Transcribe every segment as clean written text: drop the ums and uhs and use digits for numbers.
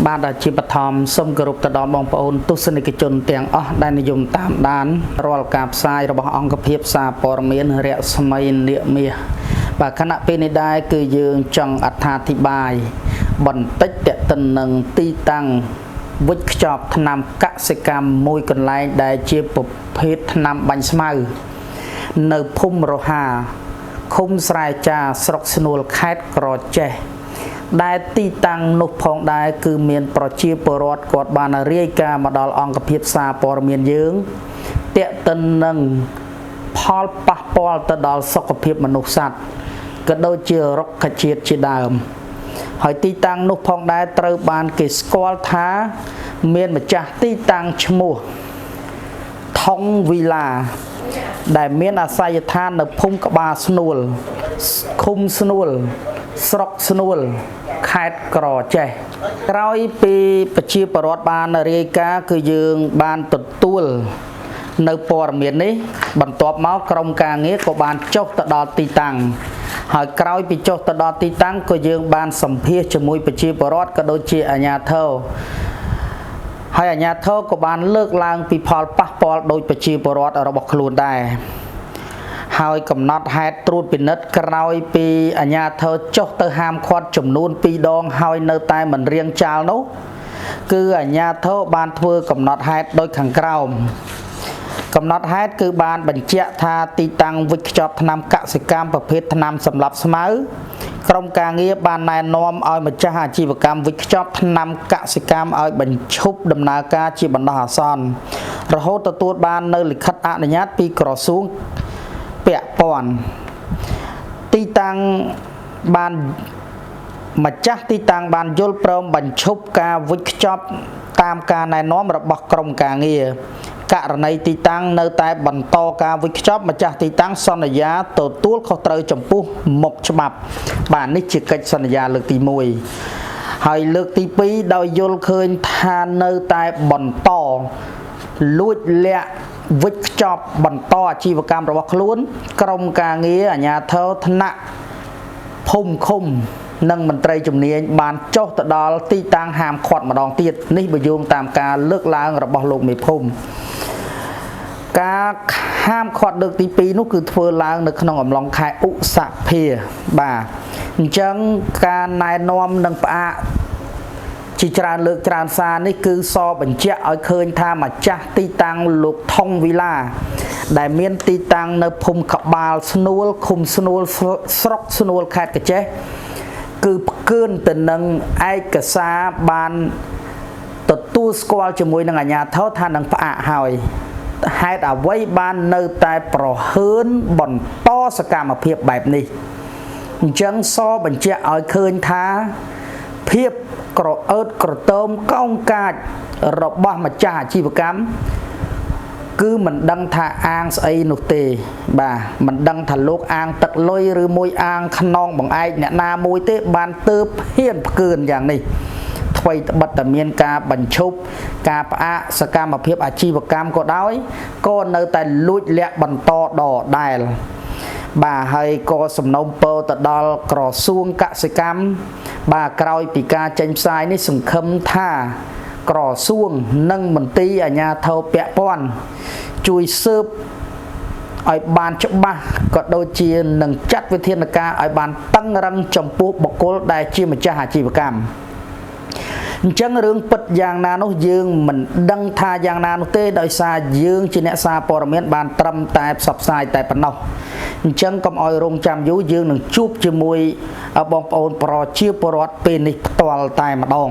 បាទជាបឋមសូមគោរពទៅដល់បងប្អូនទស្សនិកជនទាំងអស់ដែលនិយមតាមដានរាល់ការផ្សាយរបស់អង្គភាពសារព័ត៌មានរស្មីនាគមាសបាទខណៈពេលនេះដែរគឺយើងចង់អត្ថាធិប្បាយបន្តិចតេតិននឹងទីតាំងវិចខ្ចប់ថ្នាំកសិកម្មមួយកន្លែងដែលជាប្រភេទថ្នាំបាញ់ស្មៅនៅភូមិរហាឃុំស្រែចាស្រុកស្នួលខេត្តក្រចេះដែលទីតាំងនោះផងដែរគឺមានប្រជាពលរដ្ឋគាត់បានរាយការណ៍មកដល់អង្គភាពសារព័ត៌មានយើងទាក់ទិននឹងផលប៉ះពាល់ទៅដល់សុខភាពមនុស្សសត្វក៏ដូចជារុក្ខជាតិជាដើមហើយទីតាំងនោះផងដែរត្រូវបានគេស្គាល់ថាមានម្ចាស់ទីតាំងឈ្មោះថងវីឡាដែលមានអាសយដ្ឋាននៅភូមិក្បាលស្នួលឃុំស្នួលស្រុកស្នួលខេត្តក្រចេះក្រោយពីប្រជាពលរដ្ឋបានរាយការណ៍គឺយើងបានទទួលនៅព័ត៌មាននេះបន្ទាប់មកក្រុមការងារក៏បានចុះទៅដល់ទីតាំងហើយក្រោយពីចុះទៅដល់ទីតាំងក៏យើងបានសម្ភាសជាមួយប្រជាពលរដ្ឋក៏ដូចជាអាជ្ញាធរហើយអាជ្ញាធរក៏បានលើកឡើងពីផលប៉ះពាល់ដោយប្រជាពលរដ្ឋរបស់ខ្លួនដែរហើយកំណត់ហេតុត្រួតពិនិត្យក្រោយពីអាជ្ញាធរចុះទៅហាមឃាត់ចំនួន2ដងហើយនៅតែមិនរៀងចាលនោះគឺអាជ្ញាធរបានធ្វើកំណត់ហេតុដោយខាងក្រោមកំណត់ហេតុគឺបានបញ្ជាក់ថាទីតាំងវិចខ្ចប់ថ្នាំកសិកម្មប្រភេទថ្នាំសម្លាប់ស្មៅក្រុមការងារបានណែនាំឲ្យម្ចាស់អាជីវកម្មវិចខ្ចប់ថ្នាំកសិកម្មឲ្យបញ្ឈប់ដំណើរការជាបណ្ដោះអាសន្នរហូតទទួលបាននៅលិខិតអនុញ្ញាតពីក្រសួងពាក់ព័ន្ធទីតាំងបានម្ចាស់ទីតាំងបានយល់ព្រមបញ្ឈប់ការវិចខ្ចប់តាមការណែនាំរបស់ក្រុមការងារករណីទីតាំងនៅតែបន្តការវិចខ្ចប់ម្ចាស់ទីតាំងសន្យាទទួលខុសត្រូវចំពោះមុខច្បាប់បាទនេះជាកិច្ចសន្យាលើកទី1ហើយលើកទី2ដោយយល់ឃើញថានៅតែបន្តលួចលាក់វិចខ្ចប់បន្តអាជីវកម្មរបស់ខ្លួនក្រុមការងារអាជ្ញាធរថ្នាក់ភូមិឃុំនិងមន្ត្រីជំនាញបានចុះទៅដល់ទីតាំងហាមឃាត់ម្ដងទៀតនេះបើយោងតាមការលើកឡើងរបស់លោកមេភូមិការហាមឃាត់លើកទី2នោះគឺធ្វើឡើងនៅក្នុងអំឡុងខែឧសភាបាទអញ្ចឹងការណែនាំនិងផ្អាកជាច្រើនលើកច្រើនសារនេះគឺសបញ្ជាក់ឲ្យឃើញថាម្ចាស់ទីតាំងលោកថងវីឡាដែលមានទីតាំងនៅភូមិក្បាលស្នួលឃុំស្នួលស្រុកស្នួលខេត្តក្រចេះគឺផ្គឿនទៅនឹងឯកសារបានទទួលស្គាល់ជាមួយនឹងអាជ្ញាធរថានឹងផ្អាកហើយហេតុអ្វីបាននៅតែប្រហើនបន្តសកម្មភាពបែបនេះអញ្ចឹងសបញ្ជាក់ឲ្យឃើញថាភាពក្រអឺតក្រទមកោងកាចរបស់ម្ចាស់អាជីវកម្មគឺមិនដឹងថាអាងស្អីនោះទេបាទមិនដឹងថាលោកអាងទឹកលុយឬមួយអាងខ្នងបង្អែកអ្នកណាមួយទេបានទើបហ៊ានផ្គឿនយ៉ាងនេះថ្មីត្បិតតែមានការបញ្ឈប់ការផ្អាកសកម្មភាពអាជីវកម្មក៏ដោយក៏នៅតែលួចលាក់បន្តដដែលបាទហើយក៏សំណូមពរទៅដល់ក្រសួងកសិកម្មបាទក្រោយពីការចេញផ្សាយនេះសង្ឃឹមថាក្រសួងនិងមន្ទីរអាជ្ញាធរពាក់ព័ន្ធជួយស៊ើបឲ្យបានច្បាស់ក៏ដូចជានឹងចាត់វិធានការឲ្យបានតឹងរឹងចំពោះបុគ្គលដែលជាម្ចាស់អាជីវកម្មអញ្ចឹងរឿងពិតយ៉ាងណានោះយើងមិនដឹងថាយ៉ាងណានោះទេដោយសារយើងជាអ្នកសារព័ត៌មានបានត្រឹមតែផ្សព្វផ្សាយតែប៉ុណ្ណោះអញ្ចឹងកុំឲ្យរងចាំយូរយើងនឹងជួបជាមួយបងប្អូនប្រជាពលរដ្ឋពេលនេះផ្ទាល់តែម្ដង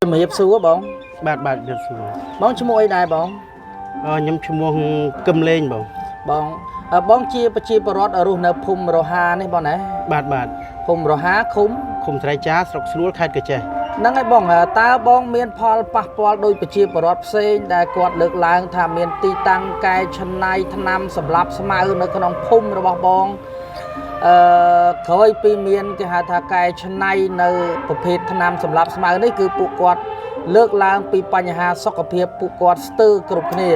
ជំរាបសួរបង បាទបាទជំរាបសួរ បងឈ្មោះអីដែរបង ខ្ញុំឈ្មោះកឹមលេងបង បងបងជាប្រជាពលរដ្ឋរស់នៅភូមិរហានេះបងណា បាទបាទ ភូមិរហាឃុំ ឃុំស្រែចាស្រុកស្នួលខេត្តក្រចេះ ហ្នឹងហើយបងតើបងមានផលប៉ះពាល់ដោយប្រជាពលរដ្ឋផ្សេងដែលគាត់លើកឡើងថាមានទីតាំងកែច្នៃថ្នាំសម្រាប់ស្មៅនៅក្នុងភូមិរបស់បងក្រោយពីមានគេហៅថាកែច្នៃនៅប្រភេទថ្នាំសម្រាប់ស្មៅនេះគឺពួកគាត់លើកឡើងពីបញ្ហាសុខភាពពួកគាត់ស្ទើរគ្រប់គ្នា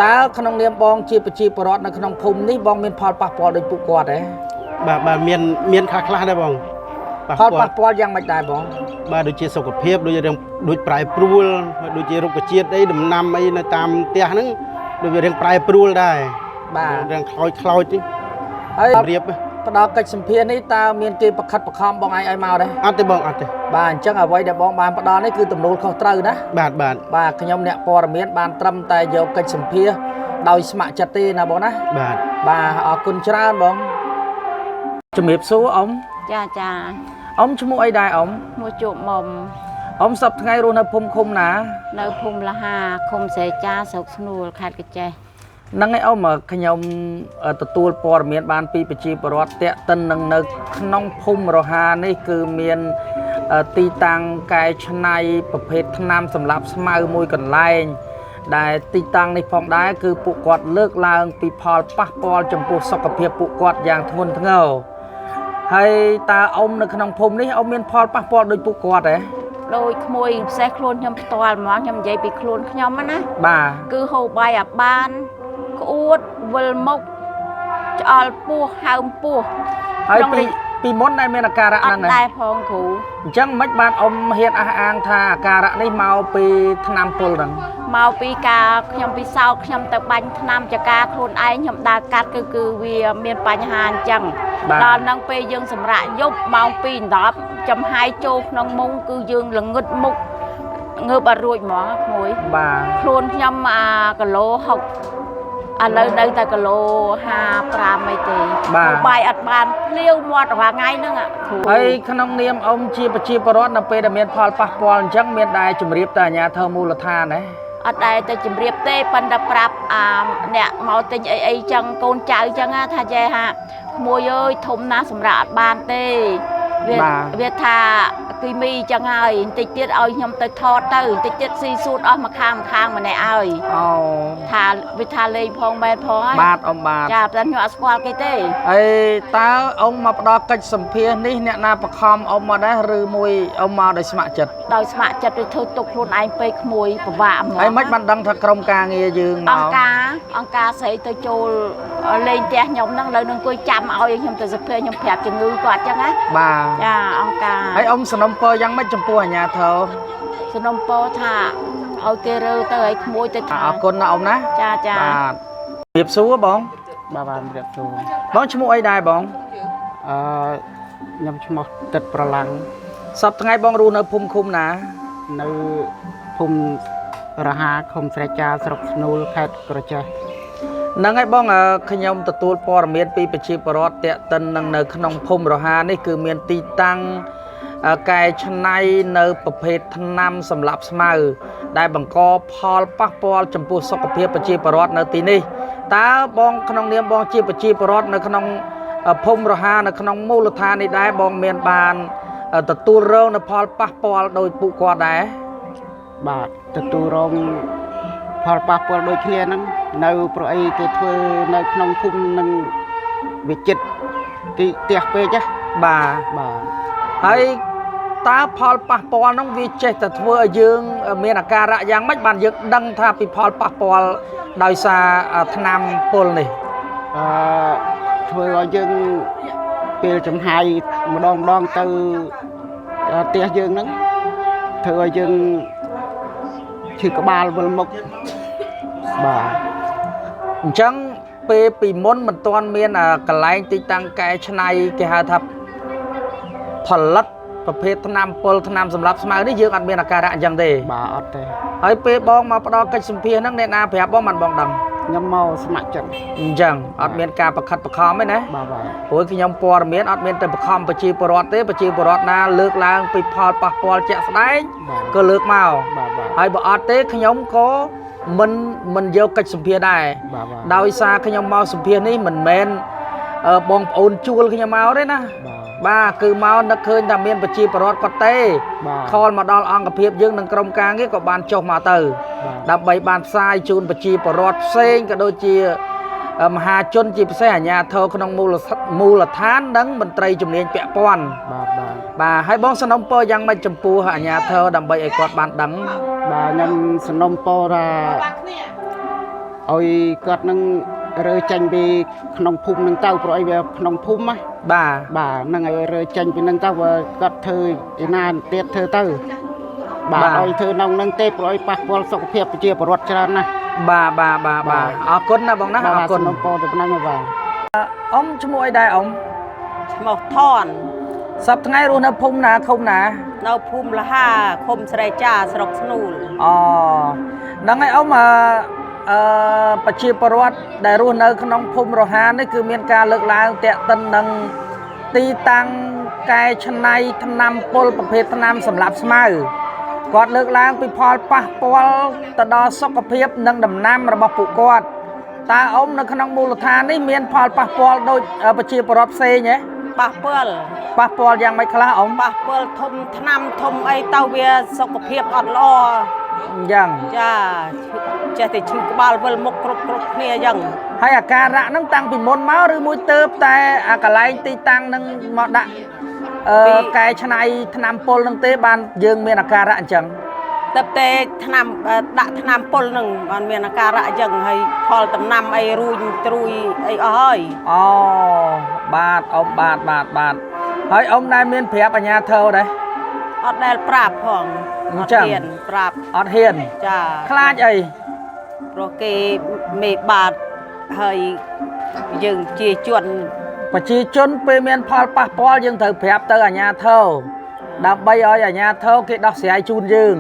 តើក្នុងនាមបងជាប្រជាពលរដ្ឋនៅក្នុងភូមិនេះបងមានផលប៉ះពាល់ដោយពួកគាត់ទេ បាទបាទមានខ្លះខ្លះដែរបង ប៉ះ ផល ពាល់ ប៉ះពាល់យ៉ាងម៉េចដែរបង បាទដូចជាសុខភាពដូចរាងដូចប្រែប្រួលហើយដូចជារុក្ខជាតិអីដំណាំអីនៅតាមផ្ទះហ្នឹងដូចវារាងប្រែប្រួលដែរ បាទ រាងខ្លោចខ្លោចនេះ ហើយ រៀប ផ្ដល់កិច្ចសម្ភារនេះតើមានគេប្រខិតប្រខំបងឯងឲ្យមកដែរ អត់ទេបងអត់ទេ បាទអញ្ចឹងអ្វីដែលបងបានផ្ដល់នេះគឺទំនួលខុសត្រូវណា បាទបាទ បាទខ្ញុំអ្នកព័ត៌មានបានត្រឹមតែយកកិច្ចសម្ភារដោយស្ម័គ្រចិត្តទេណាបងណា បាទ បាទអរគុណច្រើនបងជំរាបសួរអ៊ំ ចាចា អ៊ំឈ្មោះអីដែរអ៊ំ មួយជក់មុំ អ៊ំសប្តាហ៍ថ្ងៃរស់នៅភូមិឃុំណា នៅភូមិលហាឃុំស្រែចាស្រុកស្នួលខេត្តក្រចេះ ហ្នឹងឯងអ៊ំខ្ញុំទទួលព័ត៌មានបានពីប្រជាពលរដ្ឋតាក់ទិននឹងនៅក្នុងភូមិរហានេះគឺមានទីតាំងកែច្នៃប្រភេទថ្នាំសម្រាប់ស្មៅមួយកន្លែង ដែលទីតាំងនេះផងដែរគឺពួកគាត់លើកឡើងពីផលប៉ះពាល់ចំពោះសុខភាពពួកគាត់យ៉ាងធ្ងន់ធ្ងរហើយតើអ៊ំនៅក្នុងភូមិនេះអ៊ំមានផលប៉ះពាល់ដូចពួកគាត់ទេ ដោយក្មួយពិសេសខ្លួនខ្ញុំផ្ទាល់ហ្មងខ្ញុំនិយាយពីខ្លួនខ្ញុំណា បាទ គឺហូបបាយអាបានក្អួតវិលមុខឆ្អល់ពោះហើមពោះ ហើយពីពីមុនដែលមានអាការៈ អ ហ្នឹងណា ត់ដែរផងគ្រូ អញ្ចឹងមិនបានអ៊ំហ៊ានអះអាងថាអាការៈនេះមកពីថ្នាំពុលហ្នឹង មកពីការខ្ញុំពិសោធន៍ខ្ញុំទៅបាញ់ថ្នាំចកាខ្លួនឯងខ្ញុំដើរកាត់គឺគឺវាមានបញ្ហាអញ្ចឹង បាទ ដល់ហ្នឹងពេលយើងសម្រាកយប់ម៉ោង2:10ចំហាយចូលក្នុងមុងគឺយើងល្ងឹតមុខងើបអត់រួចហ្មងក្មួយ បាទ ខ្លួនខ្ញុំអាគីឡូ6ឥឡូវនៅតែគីឡូ55អីទេបាយអត់បានភ្លាវមាត់រាល់ថ្ងៃហ្នឹងអាគ្រូ ហើយក្នុងនាមអ៊ំជាប្រជាពលរដ្ឋនៅពេលដែលមានផលប៉ះពាល់អញ្ចឹងមានដែរជំរាបទៅអាជ្ញាធរមូលដ្ឋានទេ អត់ដែរទៅជម្រាបទេប៉ុន្តែប្រាប់អាអ្នកមកទិញអីអីចឹងកូនចៅចឹងណាថាចេះហាក្មួយអើយធំណាស់សម្រាប់អត់បានទេវាវាថាគីមីចឹងហើយបន្តិចទៀតឲ្យខ្ញុំទៅថតទៅបន្តិចទៀតស៊ីសួតអស់មួយខាងមួយខាងម្នាក់ឲ្យ អូ ថាវាថាលេងផងមែនផងហើយ បាទអ៊ំបាទ ចាប៉ុន្តែខ្ញុំអត់ស្គាល់គេទេ ហើយតើអ៊ំមកផ្ដល់កិច្ចសម្ភាសនេះអ្នកណាបខំអ៊ំមកដែរឬមួយអ៊ំមកដោយស្ម័គ្រចិត្ត ដោយស្ម័គ្រចិត្តទៅធ្វើទុកខ្លួនឯងពេកក្មួយពិបាកហ្មង ហើយមិនបានដឹងថាក្រុមការងារយើងមក អង្គការអង្គការស្រីទៅចូលលេងផ្ទះខ្ញុំហ្នឹងលើនឹងអង្គុយចាំឲ្យខ្ញុំទៅសភាខ្ញុំប្រាប់ជំងឺគាត់ចឹងណា បាទ ចាអង្គការ ហើយអ៊ំសំណុំពរយ៉ាងម៉េចចំពោះអាជ្ញាធរ សំណុំពរថាឲ្យគេរើទៅឲ្យក្មួយទៅ អរគុណណាអ៊ំណា ចាចា បាទជំរាបសួរបង បាទបាទជំរាបសួរ បងឈ្មោះអីដែរបង អឺខ្ញុំឈ្មោះទឹកប្រឡាំង សប្តាហ៍ថ្ងៃបងរស់នៅភូមិឃុំណា នៅភូមិរហាឃុំស្រែចាស្រុកស្នួលខេត្តក្រចេះ ហ្នឹងហើយបងខ្ញុំទទួលព័ត៌មានពីប្រជាពលរដ្ឋតាក់ទិននឹងនៅក្នុងភូមិរហានេះគឺមានទីតាំងកែច្នៃនៅប្រភេទថ្នាំសម្លាប់ស្មៅដែលបង្កផលប៉ះពាល់ចំពោះសុខភាពប្រជាពលរដ្ឋនៅទីនេះតើបងក្នុងនាមបងជាប្រជាពលរដ្ឋនៅក្នុងភូមិរហានៅក្នុងមូលដ្ឋាននេះដែរបងមានបានទទួលរងនៅផលប៉ះពាល់ដោយពួកគាត់ដែរ បាទទទួលរងផលប៉ះពាល់ដូចគ្នាហ្នឹងនៅប្រអីគេធ្វើនៅក្នុងភូមិនឹងវិចិត្រទីផ្ទះពេកណា បាទ បាទ ហើយតើផលប៉ះពាល់ហ្នឹងវាចេះតែធ្វើឲ្យយើងមានអាការៈយ៉ាងម៉េចបានយើងដឹងថាពីផលប៉ះពាល់ដោយសារថ្នាំពុលនេះ អឺធ្វើឲ្យយើងពេលចំហាយម្ដងម្ដងទៅផ្ទះយើងហ្នឹងធ្វើឲ្យយើងឈឺក្បាលវិលមុខបាទ អញ្ចឹងពេលពីមុនមិនទាន់មាន កន្លែងទីតាំងកែច្នៃគេហៅថាផលិតប្រភេទថ្នាំពុលថ្នាំសម្រាប់ស្មៅនេះយើងអត់មានអាការៈអញ្ចឹងទេ បាទអត់ទេ ហើយពេលបងមកផ្ដល់កិច្ចសម្ភាសហ្នឹងអ្នកណាប្រាប់បងបានបងដឹង ខ្ញុំមកស្ម័គ្រចិត្ត អញ្ចឹងអត់មានការបខិតបខំទេណា បាទបាទ ព្រោះខ្ញុំព័ត៌មានអត់មានទៅបខំប្រជាពលរដ្ឋទេប្រជាពលរដ្ឋណាលើកឡើងពីផលប៉ះពាល់ជាក់ស្ដែង បាទ ក៏លើកមក បាទបាទ ហើយបើអត់ទេខ្ញុំក៏មិនមិនយកកិច្ចសម្ភាសដែរ បាទបាទ ដោយសារខ្ញុំមកសម្ភាសនេះមិនមែនបងប្អូនជួលខ្ញុំមកទេណា បាទ បាទគឺមកនឹកឃើញថាមានប្រជាពលរដ្ឋគាត់ទេ បាទ ខលមកដល់អង្គភាពយើងនិងក្រុមការងារក៏បានចុះមកទៅ បាទ ដើម្បីបានផ្សាយជូនប្រជាពលរដ្ឋផ្សេងក៏ដូចជាមហាជនជាពិសេសអាជ្ញាធរក្នុងមូលមូលដ្ឋាននិងមន្ត្រីជំនាញពាក់ព័ន្ធ បាទបាទ បាទហើយបងសំណុំពរយ៉ាងម៉េចចំពោះអាជ្ញាធរដើម្បីឲ្យគាត់បានដឹង បាទខ្ញុំសំណុំពរថាឲ្យគាត់នឹង រើចេញពីក្នុងភូមិហ្នឹងទៅព្រោះអីវាក្នុងភូមិណា បាទ បាទហ្នឹងឲ្យរើចេញពីហ្នឹងទៅបើគាត់ធ្វើឯណាទៀតធ្វើទៅបាទឲ្យធ្វើក្នុងហ្នឹងទេព្រោះអីប៉ះពាល់សុខភាពប្រជាពលរដ្ឋច្រើនណាស់ បាទបាទបាទបាទអរគុណណាបងណាអរគុណ សូមពរទៅប៉ុណ្ណឹងហើយបាទ អ៊ំឈ្មោះអីដែរអ៊ំ ឈ្មោះថន សប្តាហ៍ថ្ងៃរស់នៅភូមិណាឃុំណា នៅភូមិលហាឃុំស្រែចាស្រុកស្នូល អូហ្នឹងហើយអ៊ំអឺអឺប្រជាពលរដ្ឋដែលរស់នៅក្នុងភូមិរហានេះគឺមានការលើកឡើងតាក់ទិននឹងទីតាំងកែច្នៃថ្នាំពុលប្រភេទថ្នាំសម្រាប់ស្មៅគាត់លើកឡើងពីផលប៉ះពាល់ទៅដល់សុខភាពនិងដំណាំរបស់ពួកគាត់តើអ៊ំនៅក្នុងមូលដ្ឋាននេះមានផលប៉ះពាល់ដូចប្រជាពលរដ្ឋផ្សេងទេ ប៉ះពាល់ ប៉ះពាល់យ៉ាងម៉េចខ្លះអ៊ំ ប៉ះពាល់ធំថ្នាំធំអីទៅវាសុខភាពអត់ល្អ អញ្ចឹង ចាចេះតែឈឺក្បាលវិលមុខគ្រប់គ្រប់គ្នាអញ្ចឹង ហើយអាការៈហ្នឹងតាំងពីមុនមកឬមួយទៅតែអាកន្លែងទីតាំងហ្នឹងមកដាក់អឺកែច្នៃថ្នាំពុលហ្នឹងទេបានយើងមានអាការៈអញ្ចឹង ទៅតែថ្នាំដាក់ថ្នាំពុលនឹងបានមានអាការៈអញ្ចឹងហើយផលដំណាំអីរួញត្រួយអីអស់ហើយ អូបាទអ៊ំបាទបាទបាទហើយអ៊ំដែលមានប្រាប់អាជ្ញាធរដែរ អត់ដែលប្រាប់ផង អញ្ចឹង អត់ហ៊ានប្រាប់ អត់ហ៊ាន ចា ខ្លាចអី ព្រោះគេមេបាតហើយយើងជាជន ប្រជាជនពេលមានផលប៉ះពាល់យើងត្រូវប្រាប់ទៅអាជ្ញាធរដើម្បីឲ្យអាជ្ញាធរគេដោះស្រាយជូនយើង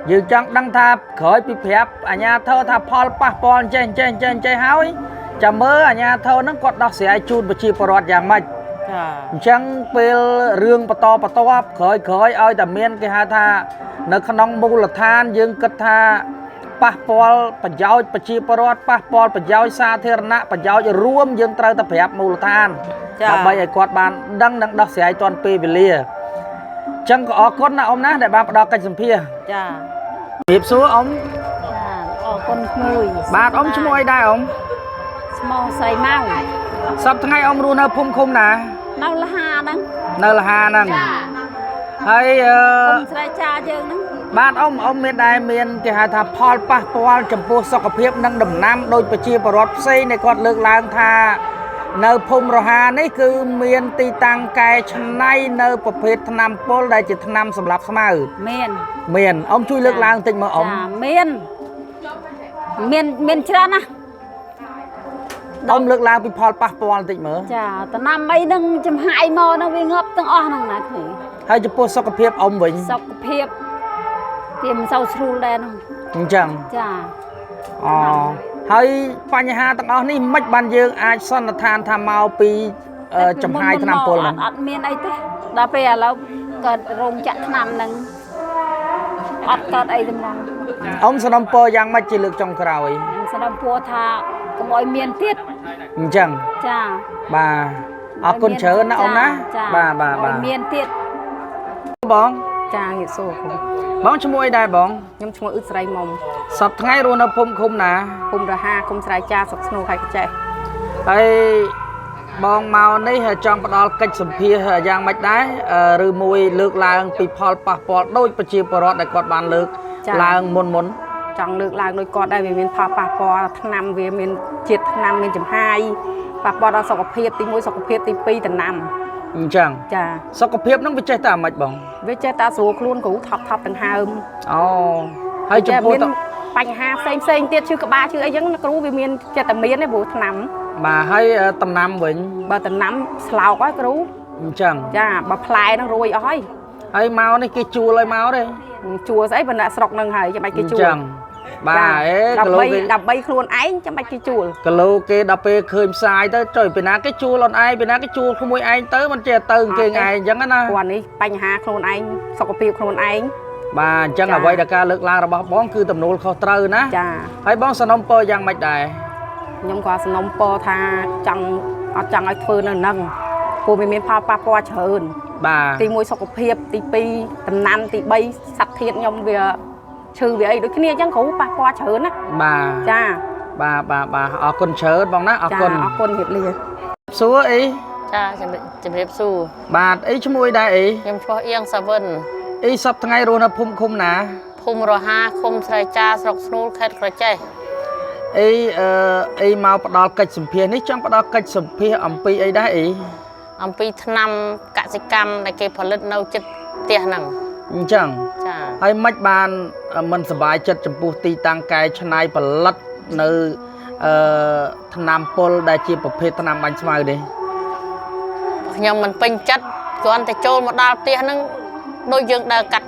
យើងចង់ដឹងថាក្រោយពីប្រាប់អាជ្ញាធរថាផលប៉ះពាល់អញ្ចេះអញ្ចេះអញ្ចេះអញ្ចេះហើយចាំមើលអាជ្ញាធរហ្នឹងគាត់ដោះស្រាយជូនប្រជាពលរដ្ឋយ៉ាងម៉េច ចា អញ្ចឹងពេលរឿងបន្តបន្ទាប់ក្រោយក្រោយឲ្យតែមានគេហៅថានៅក្នុងមូលដ្ឋានយើងគិតថាប៉ះពាល់ប្រយោជន៍ប្រជាពលរដ្ឋប៉ះពាល់ប្រយោជន៍សាធារណៈប្រយោជន៍រួមយើងត្រូវតែប្រាប់មូលដ្ឋានដើម្បីឲ្យគាត់បានដឹងនិងដោះស្រាយទាន់ពេលវេលាអញ្ចឹងក៏អរគុណណាអ៊ំណាដែលបានផ្ដល់កិច្ចសម្ភាសន៍ ចា ជំរាបសួរអ៊ំ ចាអរគុណក្មួយ បាទអ៊ំឈ្មោះអីដែរអ៊ំ ឈ្មោះស្រីម៉ៅ សប្តាហ៍ថ្ងៃអ៊ំរស់នៅភូមិឃុំណា នៅលហាហ្នឹង នៅលហាហ្នឹងហើយអឺ ភូមិស្រែចាយើងហ្នឹង បាទអ៊ំអ៊ំមានដែរមានគេហៅថាផលប៉ះពាល់ចំពោះសុខភាពនិងដំណាំដោយប្រជាពលរដ្ឋផ្សេងដែលគាត់លើកឡើងថានៅភូមិរហានេះគឺមានទីតាំងកែច្នៃនៅប្រភេទថ្នាំពុលដែលជាថ្នាំសម្រាប់ស្មៅ មាន មានអ៊ំជួយលើកឡើងតិចមើលអ៊ំ ចាមានមានមានច្រើនណាស់ អ៊ំលើកឡើងពីផលប៉ះពាល់តិចមើល ចាដំណាំអីហ្នឹងចំហាយមកហ្នឹងវាងាប់ទាំងអស់ហ្នឹងណាគ្រូ ហើយចំពោះសុខភាពអ៊ំវិញ សុខភាពវាមិនសូវស្រួលដែរហ្នឹង អញ្ចឹង ចា អូហើយបញ្ហាទាំងអស់នេះមិនបានយើងអាចសន្និដ្ឋានថាមកពីចំហាយថ្នាំពុលហ្នឹង អត់មានអីទេដល់ពេលឥឡូវកើតរោងចក្រថ្នាំហ្នឹងអត់កើតអីទាំងហ្នឹង អ៊ំសំណពរយ៉ាងម៉េចជាលើកចុងក្រោយ ខ្ញុំសំណពរថាកុំឲ្យមានទៀត អញ្ចឹង ចា បាទអរគុណច្រើនណាអ៊ំណា ចា បាទបាទបាទ ឲ្យមានទៀត បង ចាងាកសួរគ្រូ បងឈ្មោះអីដែរបង ខ្ញុំឈ្មោះអ៊ឹតស្រីមុំ សប្តាហ៍ថ្ងៃរស់នៅភូមិឃុំណា ភូមិរហាឃុំស្រែចាស្រុកស្នូលខេត្តក្រចេះ ហើយបងមកនេះចង់ផ្ដល់កិច្ចសម្ភាសយ៉ាងម៉េចដែរឬមួយលើកឡើងពីផលប៉ះពាល់ដោយប្រជាពលរដ្ឋដែលគាត់បានលើកឡើងមុនមុន ចង់លើកឡើងដូចគាត់ដែរវាមានផលប៉ះពាល់ថ្នាំវាមានជាតិថ្នាំមានចំហាយប៉ះពាល់ដល់សុខភាពទី1សុខភាពទី2ដំណាំ អញ្ចឹង ចា សុខភាពហ្នឹងវាចេះតែអាម៉េចបង វាចេះតែស្រួលខ្លួនគ្រូថប់ថប់ដង្ហើម អូហើយចំពោះ មាន ត បញ្ហាផ្សេងផ្សេងទៀតឈឺក្បាលឈឺអីចឹងណាគ្រូវាមានចេះតែមានទេព្រោះថ្នាំ បាទហើយដំណាំវិញ បើដំណាំស្លោកហើយគ្រូ អញ្ចឹង ចាបើផ្លែហ្នឹងរួយអស់ហើយ ហើយមកនេះគេជួលឲ្យមកទេ ជួលស្អីបើអ្នកស្រុកហ្នឹងហើយចាំបាច់គេជួល អញ្ចឹងបាទអេគីឡូ ដើម្បី គេ ដើម្បីខ្លួនឯងចាំបាច់គេជួល គីឡូគេដល់ពេលឃើញផ្សាយទៅចុយពីណាគេជួលអូនឯងពីណាគេជួលក្មួយឯងទៅមិនចេះទៅគេងឯងអញ្ចឹងណា ព្រោះអានេះបញ្ហាខ្លួនឯងសុខភាពខ្លួនឯង បាទអញ្ចឹង ចា អ្វីដែលការលើកឡើងរបស់បងគឺទំនួលខុសត្រូវណា ចា ហើយបងសំណុំពរយ៉ាងម៉េចដែរ ខ្ញុំក៏សំណុំពរថាចង់អត់ចង់ឲ្យធ្វើនៅហ្នឹងព្រោះវាមានផលប៉ះពាល់ច្រើន បាទ ទី1សុខភាពទី2ដំណាំទី3សត្វធាតុខ្ញុំវាឈឺវាអីដូចគ្នាអញ្ចឹងគ្រូប៉ះពាល់ច្រើនណា បាទ ចា បាទបាទបាទអរគុណច្រើនបងណាអរ ចា គុណ អរគុណជំរាបលា សួរអី ចាជំរាបជំរាបសួរ បាទអីឈ្មោះអីដែរអី ខ្ញុំឈ្មោះអៀងសាវិន អីសប្តាហ៍ថ្ងៃរស់នៅភូមិឃុំណា ភូមិរហាឃុំស្រែចាស្រុកស្នូលខេត្តក្រចេះ អីអឺអីមកផ្ដល់កិច្ចសម្ភាសនេះចង់ផ្ដល់កិច្ចសម្ភាសអំពីអីដែរអី អំពីថ្នាំកសិកម្មដែលគេផលិតនៅចិត្តផ្ទះហ្នឹង អញ្ចឹង ចា ហើយមិនបានមិនសប្បាយចិត្តចំពោះទីតាំងកែច្នៃផលិតនៅអឺថ្នាំពុលដែលជាប្រភេទថ្នាំបាញ់ស្មៅនេះ ខ្ញុំមិនពេញចិត្តគ្រាន់តែចូលមកដល់ផ្ទះហ្នឹងដូចយើងដើរកាត់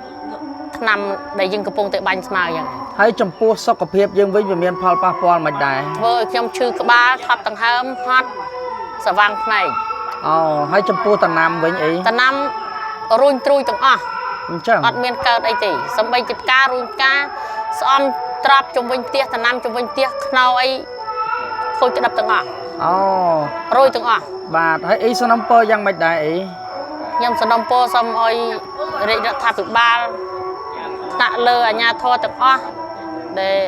ថ្នាំដែលយើងកំពុងតែបាញ់ស្មៅអញ្ចឹង ហើយចំពោះសុខភាពយើងវិញវាមានផលប៉ះពាល់មិនដែរ ធ្វើឲ្យខ្ញុំឈឺក្បាលថប់ដង្ហើមហត់ស្វាងភ្នែក អូហើយចំពោះតំណាំវិញអី តំណាំរុញទ្រួយទាំងអស់ អញ្ចឹង អត់មានកើតអីទេសំបីជាផ្ការុញផ្កាស្អំត្រាប់ជំវិញផ្ទះតំណាំជំវិញផ្ទះខ្នោអីខូចក្តាប់ទាំងអស់ អូ រុយទាំងអស់ បាទហើយអីសំណពរយ៉ាងម៉េចដែរអី ខ្ញុំសំណពរសូមឲ្យរាជរដ្ឋាភិបាលថ្នាក់លើអាជ្ញាធរទាំងអស់ដែល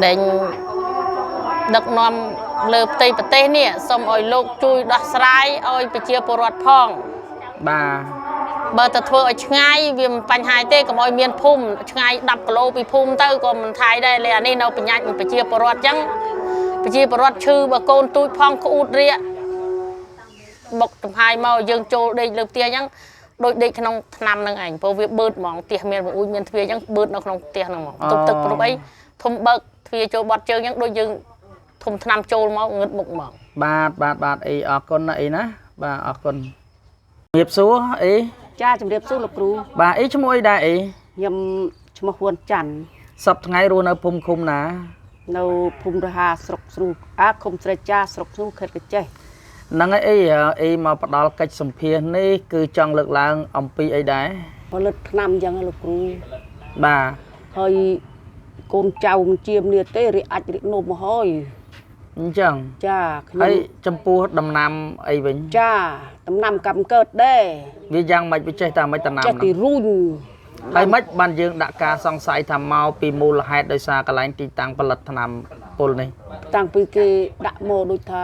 ដែលដឹកនាំលើផ្ទៃប្រទេសនេះសូមឲ្យលោកជួយដោះស្រាយឲ្យប្រជាពលរដ្ឋផង បាទ បើទៅធ្វើឲ្យឆ្ងាយវាមិនបញ្ហាទេកុំឲ្យមានភូមិឆ្ងាយ10គីឡូពីភូមិទៅក៏មិនថៃដែរលេអានេះនៅបញ្ញាច់ប្រជាពលរដ្ឋចឹងប្រជាពលរដ្ឋឈឺបើកូនទូចផងក្អួតរាកបុកចំហាយមកយើងចូលដេកលើផ្ទះចឹងដូចដេកក្នុងថ្នាំហ្នឹងឯងព្រោះវាបឺតហ្មងផ្ទះមានបង្អួចមានទ្វារចឹងបឺតនៅក្នុងផ្ទះហ្នឹងហ្មងទប់ទឹកព្រោះអីធំបើកទ្វារចូលបត់ជើងចឹងដូចយើងធំថ្នាំចូលមកងឹតមុខហ្មង បាទបាទបាទអីអរគុណណាអីណាបាទអរគុណជំរាបសួរអី ចាជំរាបសួរលោកគ្រូ បាទអីឈ្មោះអីដែរអី ខ្ញុំឈ្មោះហ៊ួនច័ន្ទ សប្តាហ៍ថ្ងៃរស់នៅភូមិឃុំណា នៅភូមិរហាស្រុកស្នូអាឃុំស្រែចាស្រុកស្នូខេត្តកញ្ចេះ ហ្នឹងហើយអីអីមកផ្ដល់កិច្ចសម្ភាសនេះគឺចង់លើកឡើងអំពីអីដែរ ផលិតថ្នាំអញ្ចឹងហ៎លោកគ្រូ បាទ ហើយកូនចៅមិនជាមនេះទេរិអាចរិនំមកហើយ អញ្ចឹង ចាខ្ញុំ ហើយចំពោះដំណាំអីវិញ ចាដំណាំកម្មកើតដែរ វាយ៉ាងម៉េចវាចេះតែម៉េចដំណាំ ចេះ ហ្នឹង ទីរុញ ហើយម៉េចបានយើងដាក់ការសង្ស័យថាមកពីមូលហេតុដោយសារកន្លែងទីតាំងផលិតថ្នាំពុលនេះ តាំងពីគេដាក់មកដូចថា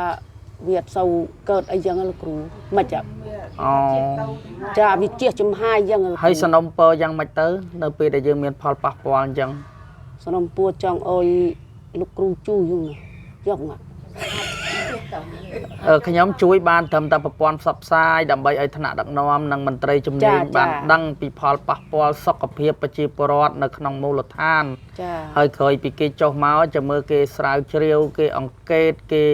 វាអត់សូវកើតអីចឹងហ៎លោកគ្រូមិនចា អូ ចាវាជះចំហាយចឹងហ៎លោកគ្រូ ហើយសំណុំពរយ៉ាងម៉េចទៅ នៅពេលដែលយើងមានផលប៉ះពាល់អញ្ចឹង សំណុំពួរចង់អោយលោកគ្រូជួយយងយង ខ្ញុំជួយបានត្រឹមតែប្រព័ន្ធផ្សព្វផ្សាយដើម្បីឲ្យថ្នាក់ដឹកនាំនិងមន្ត្រីជំនាញបានដឹងពីផលប៉ះពាល់សុខភាពប្រជាពលរដ្ឋនៅក្នុងមូលដ្ឋាន ចា ហើយក្រោយពីគេចុះមកចាំមើលគេស្រាវជ្រាវគេអង្កេតគេ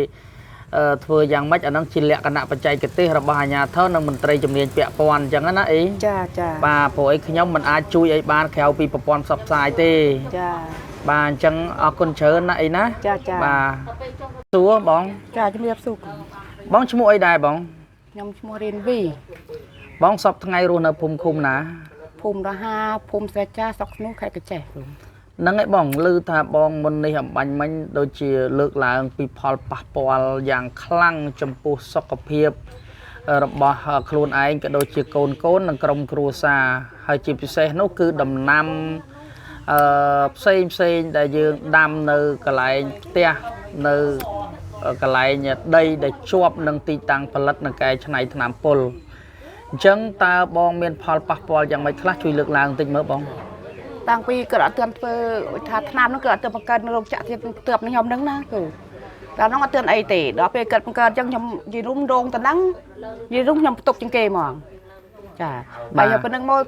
ធ្វើយ៉ាងម៉េចអាហ្នឹងជាលក្ខណៈបច្ចេកទេសរបស់អាជ្ញាធរនិងមន្ត្រីជំនាញពាក់ព័ន្ធអញ្ចឹងណាអី ចាចា បាទព្រោះអីខ្ញុំមិនអាចជួយអីបានក្រៅពីប្រព័ន្ធផ្សព្វផ្សាយទេ ចា បាទអញ្ចឹងអរគុណច្រើនណាអីណា ចាចា បាទសួរបង ចាជំរាបសួរគ្រូ បងឈ្មោះអីដែរបង ខ្ញុំឈ្មោះរៀនវី បងសពថ្ងៃរស់នៅភូមិឃុំណា ភូមិរហាភូមិស្រែចាស្រុកស្នូខេត្តកញ្ចេះគ្រូ ហ្នឹងឯងបងឮថាបងមុននេះអំបញ្ញមិញដូចជាលើកឡើងពីផលប៉ះពាល់យ៉ាងខ្លាំងចំពោះសុខភាពរបស់ខ្លួនឯងក៏ដូចជាកូនកូននិងក្រុមគ្រួសារហើយជាពិសេសនោះគឺដំណាំផ្សេងផ្សេងដែលយើងដាំនៅកន្លែងផ្ទះនៅកន្លែងដីដែលជាប់នឹងទីតាំងផលិតនិងកែច្នៃថ្នាំពុលអញ្ចឹងតើបងមានផលប៉ះពាល់យ៉ាងម៉េចខ្លះជួយលើកឡើងបន្តិចមើលបង តាំងពីគាត់អត់ទាន់ធ្វើថាថ្នាំហ្នឹងគឺអត់ទាន់បង្កើតនៅរោងចក្រទៀតទើបខ្ញុំហ្នឹងណាគ្រូតែហ្នឹងអត់ទាន់អីទេដល់ពេលគាត់បង្កើតអញ្ចឹងខ្ញុំនិយាយរុំរោងទៅហ្នឹងនិយាយរុំខ្ញុំផ្ទុកជាងគេហ្មងចាហើយប៉ុណ្្នឹងមក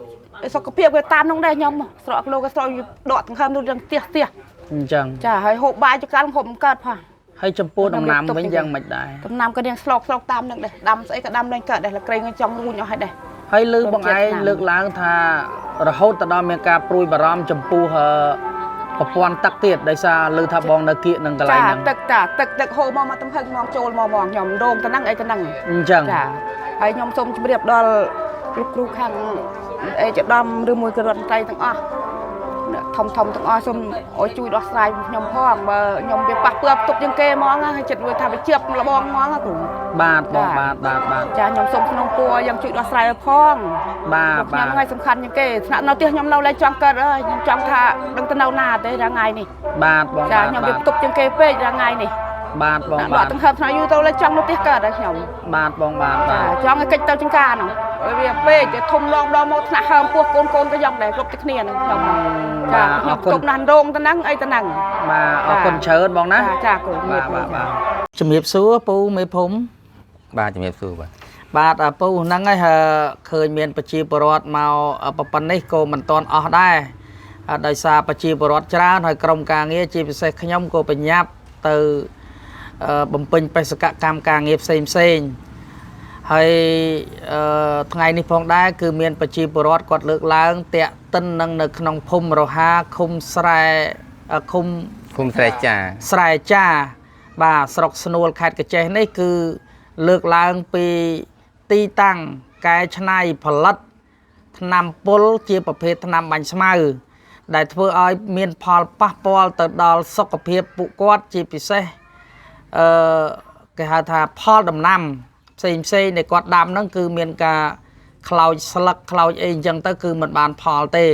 សុខភាពវាតាមហ្នឹងដែរខ្ញុំស្រកគីឡូក៏ស្រកដកដង្ហើមទៅរឿងផ្ទះផ្ទះ អញ្ចឹង ចាហើយហូបបាយចកាលហូបមិនកើតផង ហើយចំពោះដំណាំវិញយ៉ាងម៉េចដែរ ដំណាំក៏រៀងស្លោកស្លោកតាមនឹងដែរដាំស្អីក៏ដាំលែងកើតដែរលក្រែងចង់រួញអស់ហើយដែរ ហើយលើបងឯងលើកឡើងថារហូតទៅដល់មានការព្រួយបារម្ភចំពោះប្រព័ន្ធទឹកទៀតដោយសារលើថាបងនៅគៀកនឹងកន្លែងហ្នឹង ទឹកតាទឹកទឹកហូរមកមកទំហឹងមកចូលមកមកខ្ញុំរោងទៅហ្នឹងអីទៅហ្នឹង អញ្ចឹង ចាហើយខ្ញុំសូមជម្រាបដល់លោកគ្រូខាងអេចដំឬមួយក៏រដ្ឋមន្ត្រីទាំងអស់ធំធំទាំងអស់សូមឲ្យជួយដោះស្រាយខ្ញុំផងបើខ្ញុំវាប៉ះពើផ្ទុកជាងគេហ្មងហើយចិត្តវាថាវាជៀបលបងហ្មងគ្រូ បាទបងបាទបាទបាទ ចាខ្ញុំសូមស្នងពួរយ៉ាងជួយដោះស្រាយឲ្យផង បាទបាទ ខ្ញុំថ្ងៃសំខាន់ជាងគេថ្នាក់នៅផ្ទះខ្ញុំនៅលែងចង់កើតហើយខ្ញុំចង់ថាដឹងទៅនៅណាទេរាល់ថ្ងៃនេះ បាទបង ចាខ្ញុំវាផ្ទុកជាងគេពេករាល់ថ្ងៃនេះ បាទបងបាទ ដកទាំងហើមថ្នាំយូរទៅលើចង់នៅផ្ទះកើតហើយខ្ញុំ បាទបងបាទបាទ ចង់ឲ្យកិច្ចទៅចង្ការនោះវាពេកធំឡងដល់មកថ្នាក់ហើមពោះកូនកូនក៏យ៉ាងដែរគ្រប់តែគ្នានឹងខ្ញុំចាខ្ញុំទុកណាស់រោងទៅហ្នឹងអីទៅហ្នឹង បាទអរគុណច្រើនបងណា ចាកូន បាទបាទបាទជំរាបសួរពូមេភូមិ បាទជំរាបសួរបាទ បាទពូហ្នឹងហើយឃើញមានប្រជាពលរដ្ឋមកប៉ុណ្ណេះក៏មិនទាន់អស់ដែរដោយសារប្រជាពលរដ្ឋច្រើនហើយក្រុមការងារជាពិសេសខ្ញុំក៏ប្រញាប់ទៅបំពេញបេសកកម្មការងារផ្សេងផ្សេងហើយថ្ងៃនេះផងដែរគឺមានប្រជាពលរដ្ឋគាត់លើកឡើងតាក់ទិននឹងនៅក្នុងភូមិរហាឃុំស្រែឃុំ ស្រែចា ស្រែចាបាទស្រុកស្នួលខេត្តកញ្ចេះនេះគឺលើកឡើងពីទីតាំងកែច្នៃផលិតថ្នាំពុលជាប្រភេទថ្នាំបាញ់ស្មៅដែលធ្វើឲ្យមានផលប៉ះពាល់ទៅដល់សុខភាពពួកគាត់ជាពិសេសគេហៅថាផលដំណាំផ្សេងផ្សេងដែលគាត់ដាំហ្នឹងគឺមានការខ្លោចស្លឹកខ្លោចអីអញ្ចឹងទៅគឺមិនបានផលទេ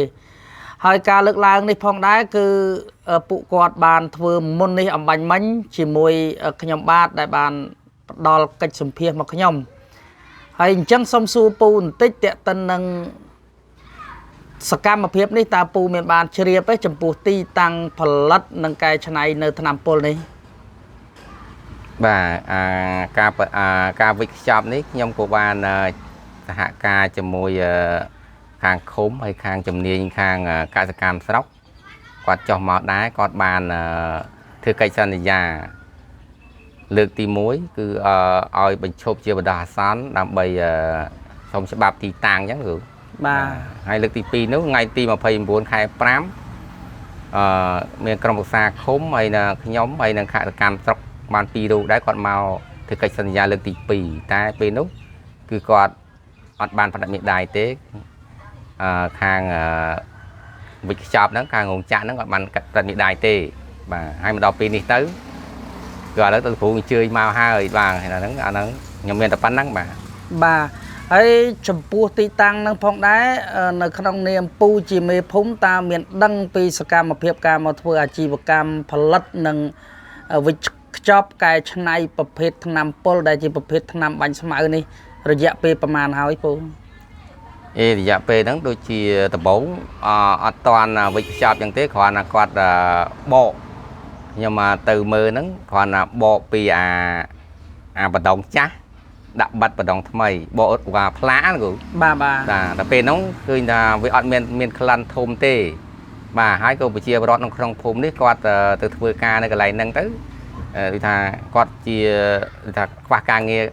ហើយការលើកឡើងនេះផងដែរគឺពួកគាត់បានធ្វើមុននេះអំបញ្ញមិញជាមួយខ្ញុំបាទដែលបានផ្ដល់កិច្ចសម្ភាសមកខ្ញុំហើយអញ្ចឹងសូមសួរពូបន្តិចទាក់ទិននឹងសកម្មភាពនេះតើពូមានបានជ្រាបទេចំពោះទីតាំងផលិតនិងកែច្នៃនៅថ្នាំពុលនេះ បាទការវិចខ្ចប់នេះខ្ញុំក៏បានសហការជាមួយខាងឃុំហើយខាងជំនាញខាងកសិកម្មស្រុកគាត់ចុះមកដែរគាត់បានធ្វើកិច្ចសន្យាលើកទី1គឺឲ្យបញ្ឈប់ជាបណ្ដោះអាសន្នដើម្បីសុំច្បាប់ទីតាំងអញ្ចឹងគ្រូ បាទ ហើយលើកទី2នោះថ្ងៃទី29ខែ5មានក្រុមប្រឹក្សាឃុំហើយនៅខ្ញុំហើយនឹងកសិកម្មស្រុកបាន2រូបដែរគាត់មកធ្វើកិច្ចសន្យាលើកទី2តែពេលនោះគឺគាត់អត់បានផ្ដិតមេដៃទេខាងវិចខ្ចប់ហ្នឹងខាងរោងចក្រហ្នឹងគាត់បានផ្ដិតមេដៃទេបាទហើយមកដល់ពេលនេះទៅគឺឥឡូវទៅគ្រូអញ្ជើញមកហើយបាទហ្នឹងអាហ្នឹងខ្ញុំមានតែប៉ុណ្្នឹងបាទ បាទហើយចំពោះទីតាំងហ្នឹងផងដែរនៅក្នុងនាមពូជាមេភូមិតើមានដឹងពីសកម្មភាពការមកធ្វើអាជីវកម្មផលិតនិងវិចខ្ចប់កែច្នៃប្រភេទថ្នាំពុលដែលជាប្រភេទថ្នាំបាញ់ស្មៅនេះរយៈពេលប្រហែលហើយពូ រយៈពេលហ្នឹងដូចជាដំបូងអត់តាន់វិចខ្ចប់ចឹងទេគ្រាន់តែគាត់បកខ្ញុំមកទៅមើលហ្នឹងគ្រាន់តែបកពីអាបដងចាស់ដាក់បាត់បដងថ្មីបកว่าផ្លាគ្រូ បាទបាទ តែពេលហ្នឹងឃើញថាវាអត់មានក្លិនធំទេបាទហើយក៏ប្រជាពលរដ្ឋនៅក្នុងភូមិនេះគាត់ទៅធ្វើការនៅកន្លែងហ្នឹងទៅដូចថាគាត់ជាដូចថាខ្វះការងារ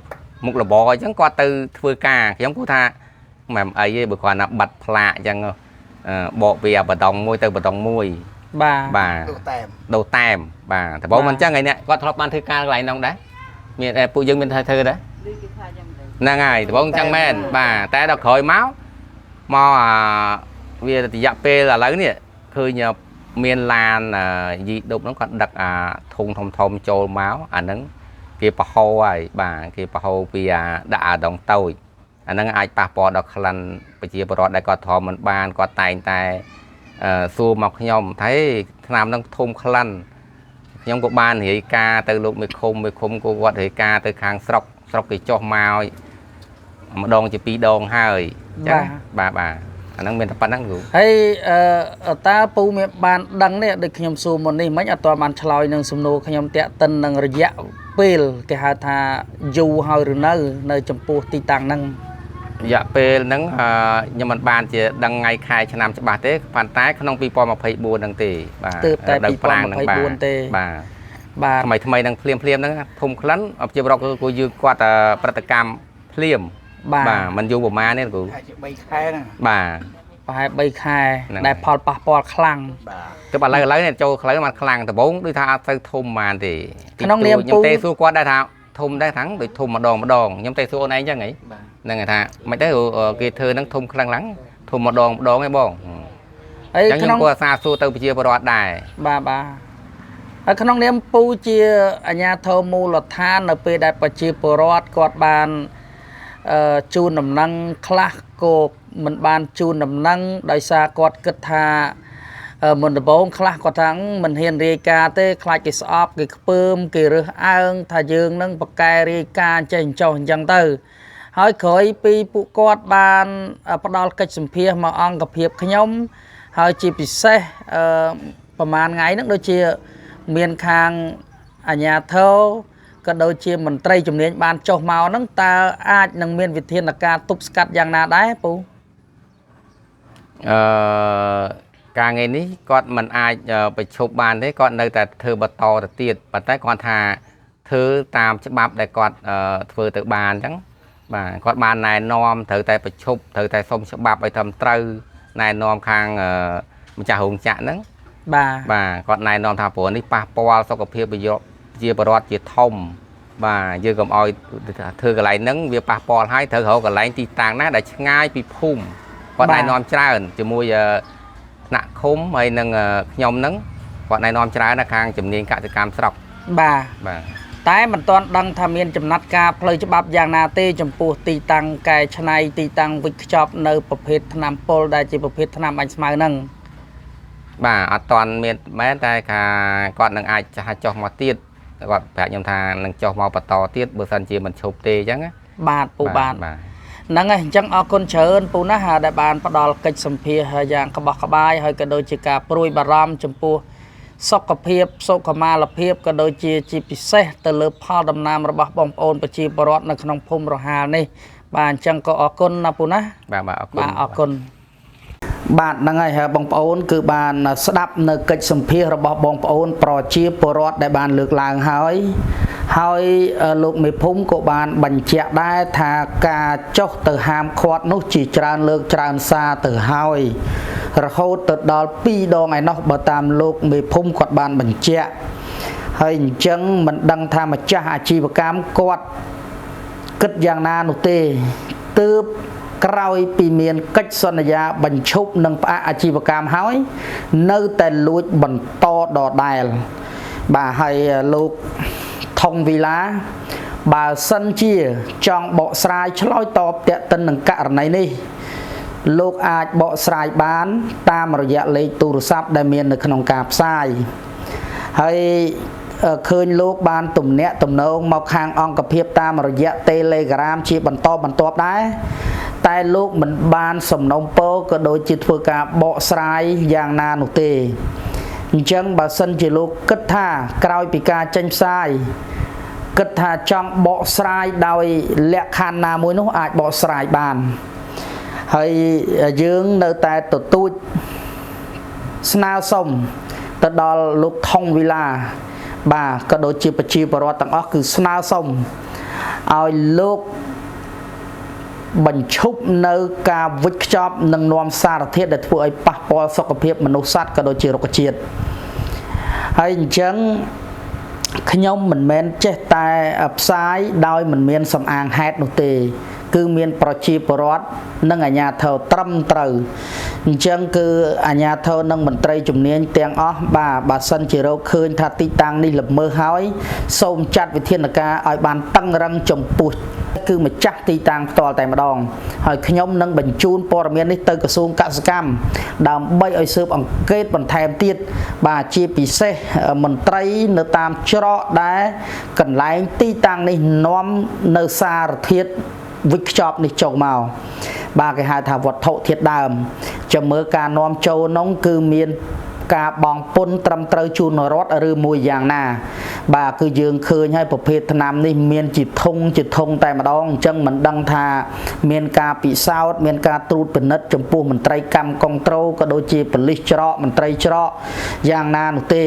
មុខរបរអញ្ចឹងគាត់ទៅធ្វើការខ្ញុំគូថាមិនអីទេបើគ្រាន់តែបាត់ផ្លាកអញ្ចឹងបកពីអាបដងមួយទៅបដងមួយ បាទ បាទដូរតែមបាទដំបូងមិនអញ្ចឹងឯនេះគាត់ធ្លាប់បានធ្វើការកន្លែងហ្នឹងដែរមានពួកយើងមានធ្វើដែរហ្នឹងហើយដំបូងអញ្ចឹងមែនបាទតែដល់ក្រោយមកអាវារយៈពេលឥឡូវនេះឃើញមានឡានយីដប់ហ្នឹងគាត់ដឹកអាធុងធំធំចូលមកអាហ្នឹងគេប្រហោហើយបាទគេប្រហោពីអាដាក់អាដងតូចអាហ្នឹងអាចប៉ះពាល់ដល់ក្លិនប្រជាពលរដ្ឋដែលគាត់ទ្រាំមិនបានគាត់តែងតែសួរមកខ្ញុំថាថ្នាំហ្នឹងធំក្លិនខ្ញុំក៏បានរាយការណ៍ទៅលោកមេឃុំក៏គាត់រាយការណ៍ទៅខាងស្រុកគេចុះមកម្ដងជា2ដងហើយអញ្ចឹងបាទបាទអាហ្នឹងមានតែប៉ុណ្្នឹងគ្រូ ហើយតើពូមានបានដឹងនេះដូចខ្ញុំសួរមុននេះមិញអត់ទាន់បានឆ្លើយនឹងសំណួរខ្ញុំតាក់ទិននឹងរយៈពេលគេហៅថាយូរហើយឬនៅចំពោះទីតាំងហ្នឹង រយៈពេលហ្នឹងខ្ញុំមិនបានជាដឹងថ្ងៃខែឆ្នាំច្បាស់ទេប៉ុន្តែក្នុង2024ហ្នឹងទេបាទ ទើបតែ2024ទេ បាទ បាទ ថ្មីហ្នឹងភ្លាមហ្នឹងធំក្លិនប្រជាពលរដ្ឋគឺយើងគាត់ប្រតិកម្មភ្លាម បាទ មិនយូរប្រហែលទេគ្រូ ជា3ខែហ្នឹង បាទ ប្រហែល3ខែដែលផលប៉ះពាល់ខ្លាំង បាទទើបឥឡូវនេះចូលខ្លៅបានខ្លាំងដំបូងដូចថាអត់ទៅធំបានទេ ក្នុងនាមពូ ខ្ញុំទេសួរគាត់ដែរថាធំដែរថាដូចធំម្ដងខ្ញុំទេសួរអូនឯងចឹងហីហ្នឹងគេថាមិនទេគេធ្វើហ្នឹងធំខ្លាំងឡើងធំម្ដងឯងបង ហើយ ខ្ញុំក៏អាសាសួរទៅប្រជាពលរដ្ឋដែរ បាទបាទហើយក្នុងនាមពូជាអាជ្ញាធរមូលដ្ឋាននៅពេលដែលប្រជាពលរដ្ឋគាត់បានជូនដំណឹងខ្លះក៏មិនបានជូនដំណឹងដោយសារគាត់គិតថា មុនដំបូងខ្លះគាត់ថាមិនហ៊ានរាយការណ៍ទេខ្លាចគេស្អប់គេខ្ពើមគេរើសអើងថាយើងនឹងបកកែរាយការណ៍ចេះចោះអញ្ចឹងទៅហើយក្រោយពីពួកគាត់បានផ្ដល់កិច្ចសម្ភាសមកអង្គភាពខ្ញុំហើយជាពិសេសអឺប្រហែលថ្ងៃហ្នឹងដូចជាមានខាងអាជ្ញាធរក៏ដូចជាមន្ត្រីជំនាញបានចុះមកហ្នឹងតើអាចនឹងមានវិធានការទប់ស្កាត់យ៉ាងណាដែរពូ អឺការងារនេះគាត់មិនអាចប្រឈប់បានទេគាត់នៅតែធ្វើបន្តទៅទៀតប៉ុន្តែគាត់ថាធ្វើតាមច្បាប់ដែលគាត់ធ្វើទៅបានអញ្ចឹងបាទគាត់បានណែនាំត្រូវតែប្រឈប់ត្រូវតែសុំច្បាប់ឲ្យត្រឹមត្រូវណែនាំខាងម្ចាស់រោងចក្រហ្នឹង បាទ បាទគាត់ណែនាំថាព្រោះនេះប៉ះពាល់សុខភាពប្រជាពលរដ្ឋជាធំបាទយើងកុំឲ្យធ្វើកន្លែងហ្នឹងវាប៉ះពាល់ហើយត្រូវរកកន្លែងទីតាំងណាដែលឆ្ងាយពីភូមិគាត់ណែនាំច្រើនជាមួយថ្នាក់ឃុំហើយនឹងខ្ញុំហ្នឹងគាត់ណែនាំច្រើនណាខាងជំនាញកសិកម្មស្រុក បាទ បាទ តែមិនទាន់ដឹងថាមានចំណាត់ការផ្លូវច្បាប់យ៉ាងណាទេចំពោះទីតាំងកែច្នៃទីតាំងវិចខ្ចប់នៅប្រភេទថ្នាំពុលដែលជាប្រភេទថ្នាំបាញ់ស្មៅហ្នឹង បាទអត់ទាន់មានមែនតែថាគាត់នឹងអាចចុះមកទៀតគាត់ប្រាប់ខ្ញុំថានឹងចុះមកបន្តទៀតបើសិនជាមិនឈប់ទេអញ្ចឹងណា បាទពូបាទ បាទ ហ្នឹងហើយអញ្ចឹងអរគុណច្រើនពូណាស់ដែលបានផ្ដល់កិច្ចសម្ភាសយ៉ាងក្បោះក្បាយហើយក៏ដូចជាការព្រួយបារម្ភចំពោះសុខភាពសុខុមាលភាពក៏ដូចជាជាពិសេសទៅលើផលដំណាំរបស់បងប្អូនប្រជាពលរដ្ឋនៅក្នុងភូមិរហាលនេះបាទអញ្ចឹងក៏អរគុណណាពូណា បាទបាទអរគុណ បាទអរគុណបាទហ្នឹងហើយហើយបងប្អូនគឺបានស្ដាប់នៅកិច្ចសម្ភាសរបស់បងប្អូនប្រជាពលរដ្ឋដែលបានលើកឡើងហើយហើយលោកមេភូមិក៏បានបញ្ជាក់ដែរថាការចុះទៅហាមឃាត់នោះជាច្រើនលើកច្រើនសារទៅហើយរហូតទៅដល់2ដងឯណោះបើតាមលោកមេភូមិគាត់បានបញ្ជាក់ហើយអញ្ចឹងមិនដឹងថាម្ចាស់អាជីវកម្មគាត់គិតយ៉ាងណានោះទេទើបក្រោយពីមានកិច្ចសន្យាបញ្ឈប់និងផ្អាកអាជីវកម្មហើយនៅតែលួចបន្តដដែលបាទហើយលោកថងវីឡាបើសិនជាចង់បកស្រាយឆ្លើយតបទាក់ទិននឹងករណីនេះលោកអាចបកស្រាយបានតាមរយៈលេខទូរស័ព្ទដែលមាននៅក្នុងការផ្សាយហើយឃើញលោកបានទំនាក់ទំនងមកខាងអង្គភាពតាមរយៈ Telegram ជាបន្តបន្ទាប់ដែរតែលោកមិនបានសំណូមពរក៏ដូចជាធ្វើការបកស្រាយយ៉ាងណានោះទេអញ្ចឹងបើសិនជាលោកគិតថាក្រោយពីការចេញផ្សាយគិតថាចង់បកស្រាយដោយលក្ខខណ្ឌណាមួយនោះអាចបកស្រាយបានហើយយើងនៅតែទទូចស្នើសុំទៅដល់លោកថងវីឡាបាទក៏ដូចជាប្រជាពលរដ្ឋទាំងអស់គឺស្នើសុំឲ្យលោកបញ្ឈប់នៅការវិចខ្ចប់និងនាំសារធាតុដែលធ្វើឲ្យប៉ះពាល់សុខភាពមនុស្សសត្វក៏ដូចជារុក្ខជាតិហើយអញ្ចឹងខ្ញុំមិនមែនចេះតែផ្សាយដោយមិនមានសំអាងហេតុនោះទេគឺមានប្រជាពលរដ្ឋនិងអាជ្ញាធរត្រឹមត្រូវអញ្ចឹងគឺអាជ្ញាធរនិងមន្ត្រីជំនាញទាំងអស់បាទបើសិនជារកឃើញថាទីតាំងនេះល្មើសហើយសូមចាត់វិធានការឲ្យបានតឹងរឹងចំពោះគឺម្ចាស់ទីតាំងផ្ទាល់តែម្ដងហើយខ្ញុំនឹងបញ្ជូនព័ត៌មាននេះទៅក្រសួងកសិកម្មដើម្បីឲ្យស៊ើបអង្កេតបន្ថែមទៀតបាទជាពិសេសមន្ត្រីនៅតាមច្រកដែលកន្លែងទីតាំងនេះនាំនៅសារធាតុវិចខ្ចប់នេះចូលមកបាទគេហៅថាវត្ថុធាតុដើមចាំមើលការនាំចូលនោះគឺមានការបង់ពន្ធត្រឹមត្រូវជូនរដ្ឋឬមួយយ៉ាងណាបាទគឺយើងឃើញហើយប្រភេទថ្នាំនេះមានជាធុងជាធុងតែម្ដងអញ្ចឹងមិនដឹងថាមានការពិសោធន៍មានការត្រួតពិនិត្យចំពោះមន្ត្រីកម្មកុងត្រូលក៏ដូចជាប៉ូលីសច្រកមន្ត្រីច្រកយ៉ាងណានោះទេ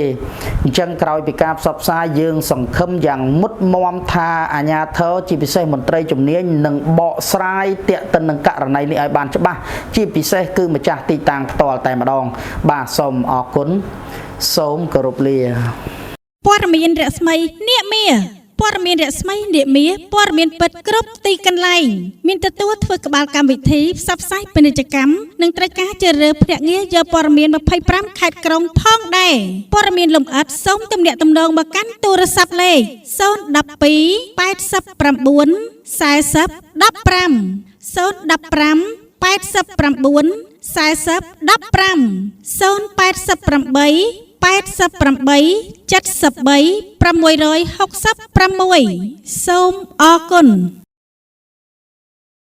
អញ្ចឹងក្រោយពីការផ្សព្វផ្សាយយើងសង្ឃឹមយ៉ាងមុតមមថាអាជ្ញាធរជាពិសេសមន្ត្រីជំនាញនឹងបកស្រាយទាក់ទិននឹងករណីនេះឲ្យបានច្បាស់ជាពិសេសគឺម្ចាស់ទីតាំងផ្ទាល់តែម្ដងបាទសូមអរគុណសូមគោរពលា ព័ត៌មានរស្មីនាគមាសព័ត៌មានរស្មីនាគមាសព័ត៌មានពិតគ្រប់ទីកន្លែងមានទទួលធ្វើក្បាលកម្មវិធីផ្សព្វផ្សាយពាណិជ្ជកម្មនិងត្រូវការជ្រើសរើសភ្នាក់ងារយកព័ត៌មាន25ខេត្តក្រុងផងដែរព័ត៌មានលម្អិតសូមទំនាក់ទំនងមកកាន់ទូរស័ព្ទលេខ012 89 40 15 015 89 40 15 088 88 73 666សូមអរគុណ។